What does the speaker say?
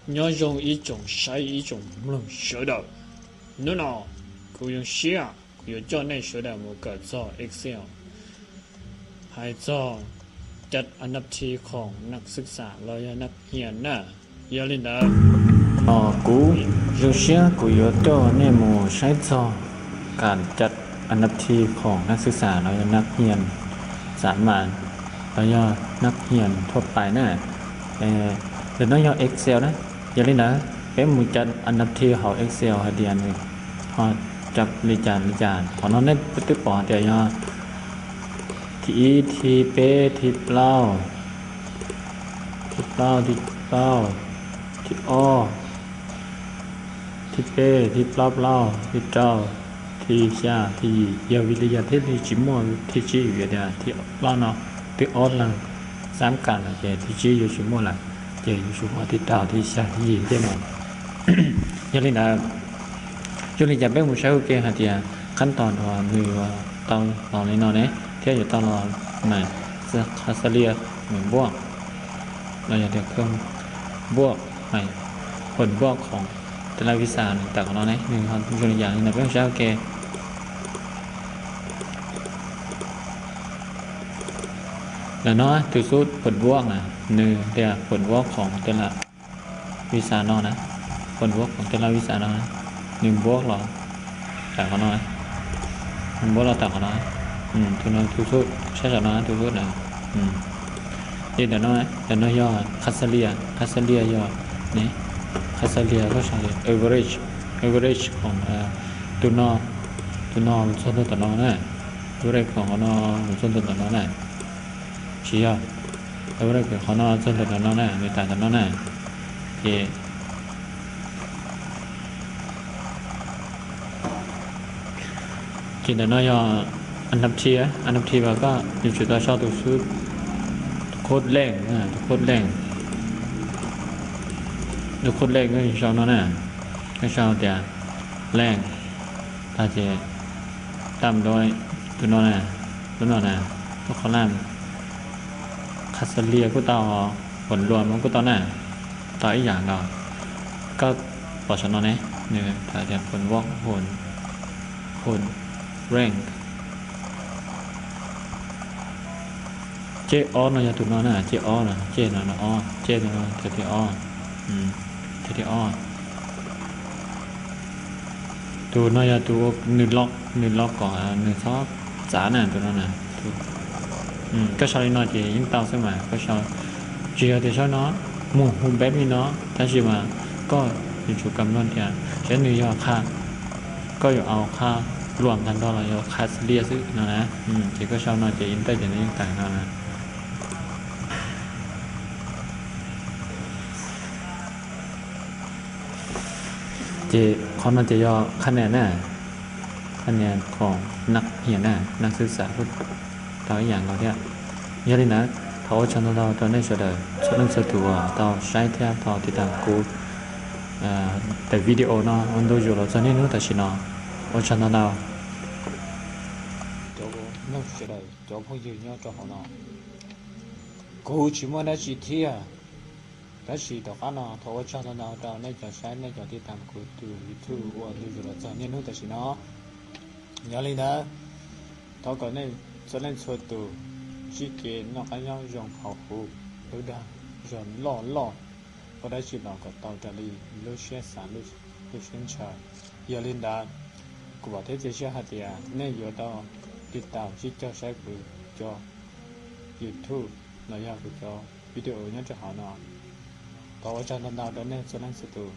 Nyob zoo ib tsoom saib ib tsoom mloog sawv daws. Hnub no kuv zoo siab kuv yuav coj nej sawv daws mus kawm txog Excel, hais txog cov anapthi khoom naj xwb xam los yog naj hias na. Yog li ntawd, kuv zoo siab kuv yuav coj nej mus saib txog kam cov anapthi khoom naj xwb xam los yog naj hias xam mas los yog naj hias thuaj pais na. Ntawm no yog Excel na. Yog li ntawd peb mus cov anapthi hauv Excel hais tias nws ho cov li cas li cas. Qhov no nej twb pom hais tias yog thib ib, thib peb, thib plaub, thib plaub, thib plaub, thib ob, thib peb, thib plaub plaub, thib rau, thib xya, thib yim. Yog vim li cas thiaj li tsis muaj thib tsib? Vim tias thib plaub no twb ob leeg xab kam lawm ces thib tsib yuav tsis muaj lawm, ces yuav tsum muaj thib rau, thib xya, thib yim thiab mas. Yog li ntawd, yog li cas peb mus saib ua ke hais tias qab tos uas nws yuav tau los li no ne, thiab yuav tau los mas qhov xa lia nws npuaj los yog tias npuaj, npuaj khoom tej laj visa nws tawm qhov no ne, nws zoo li cas li ntawd peb mus saib ua ke. Lawm no tus xub phuam npuaj na, nws tias phuam npuaj khoom tej laj visa no na, phuam npuaj khoom tej laj visa no, nws npuaj los tawm qhov no, nws npuaj los tawm qhov no, tus no tus xub saib saum no tus xub na. Ces ntawm no, ntawm no yog qhov xa lia, qhov xa lia yog ne, qhov xa lia koj sau tias average, average khoom tus no, tus no mus txog ntua tom no na, average khoom qhov no mus txog ntua tom no na. Tsis yog, average qhov no txog ntua tom no na, nws tawm tom no na. Ces, ces ntawm no yog anapthi, anapthi mas koj yuav tsum tau sau tus xub, tus code length, tus code length, tus code length koj yuav sau no na, koj sau tias length tag ces tam do tus no na, lub no na, lub qhov laj, qhov xa lia kuj tau, phuam npuaj kuj tau na, tau ib yam nkaus. Koj pom saum no ne, nws tham tias phuam npuaj, phuam rank. Ceg ob no yog tus no na, ceg ob no, ceg no, ceg no tias thib ob, tias thib ob. Tus no yog tus nws lo, nws lo kom nws txhob txav na, tus no na. Koj sau li no ces yeej tau xwb mas, koj sau, tsis yog tias sau no, mus hu npeb li no, tab sis mas koj yuav tsum kam mloog tias saib nws yog qha, koj yuav au qha luam tag nrho los yog qha xa lia xwb no na. Ces koj sau no ces yeej tawm, ces nws yeej tawm no na. Ces qhov no ces yog qhab nias na, qhab nias khoom naj hias na, naj xwb xam kuj tau ib yam nkaus thiab. Yog li ntawd thov ua tsaug ntau ntau rau nej sawv daws txhua leej txhua tus uas tau saib thiab tau tiv tam kuv daim video no ua ntu zus los txog niaj hnub tam sim no. Ua tsaug ntau ntau. Cov mloog sawv daws, cov phooj ywg nyob rau hauv no, kuv tsis muaj dab tsi thiab, tab sis tom qab no thov ua tsaug ntau ntau rau nej cov saib, nej cov tiv tam kuv tus YouTube ua ntu zus los txog niaj hnub tam sim no. Yog li ntawd, thov kom nej txhua leej txhua tus sib kev noj qab nyob zoo, hauv huv lub dag zog loj loj, ua dab tsi los kom tau raws li lub siab xav, lub siab ntshaw. Yog li ntawd, kuv vam thiab cia siab hais tias nej yuav tau tiv tam sib caug saib kuv cov YouTube los yog kuv cov video nyob rau hauv no. Thov ua tsaug ntau ntau rau nej txhua leej txhua tus.